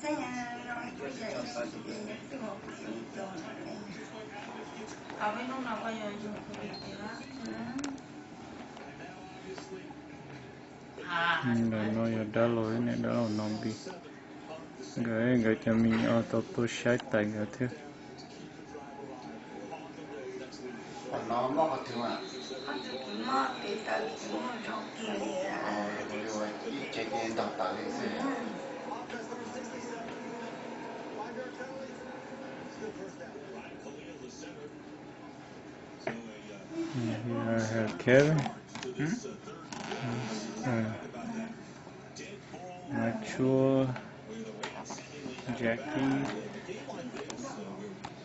Ntawm no yog dab laug, niam dab laug Nom Npis, nkawd, nkawd cov me nyuam tau tuaj saib tais nkawd thiab. Kevin, Mature, Jackie,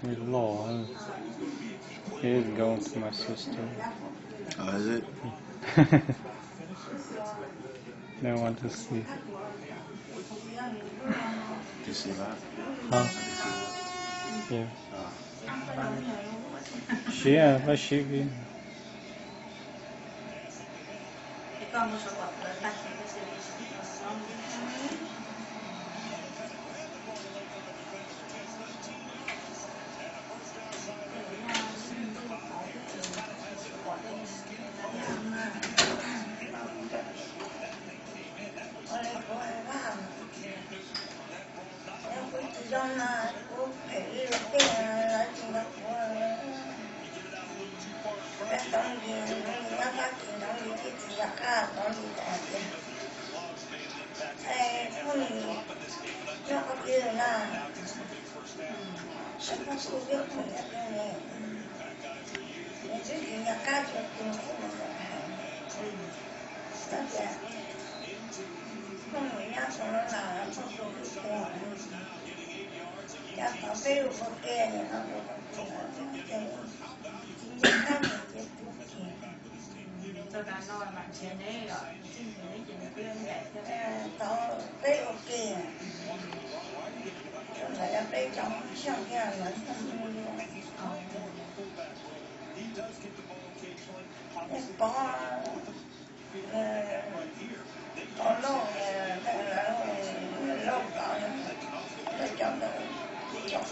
loj. It is going to my sister. Oh, is it? They want to see. To see that? Huh? To see that? Yeah. Ah. Siv, pab siv kiag. Kuv tsis zoo no, kuv phem li lus tej, lawv tsis nrog kuv. Peb tov ntsis, nyob Fab Kis ntawd nws tsis yog qab tov ntsis tas tias, es phooj ywg nyob qhov twg na, es phooj ywg phooj ywg nyob twg ne, nws twb tsis nco qab tsis tus xwb no. Txhob tias phooj ywg nyob qhov no na, phooj ywg twb tuag. Cas thaum peb ua ua ke no, ces tsis nco qab mus ces pub kiag. Thaum peb ua ke, thaum ntawd yog peb cov Hmoob Xyooj thiab lawv Hmoob, nej pom, pom Lauj, lawv Lauj, lawv cov ntawd, cov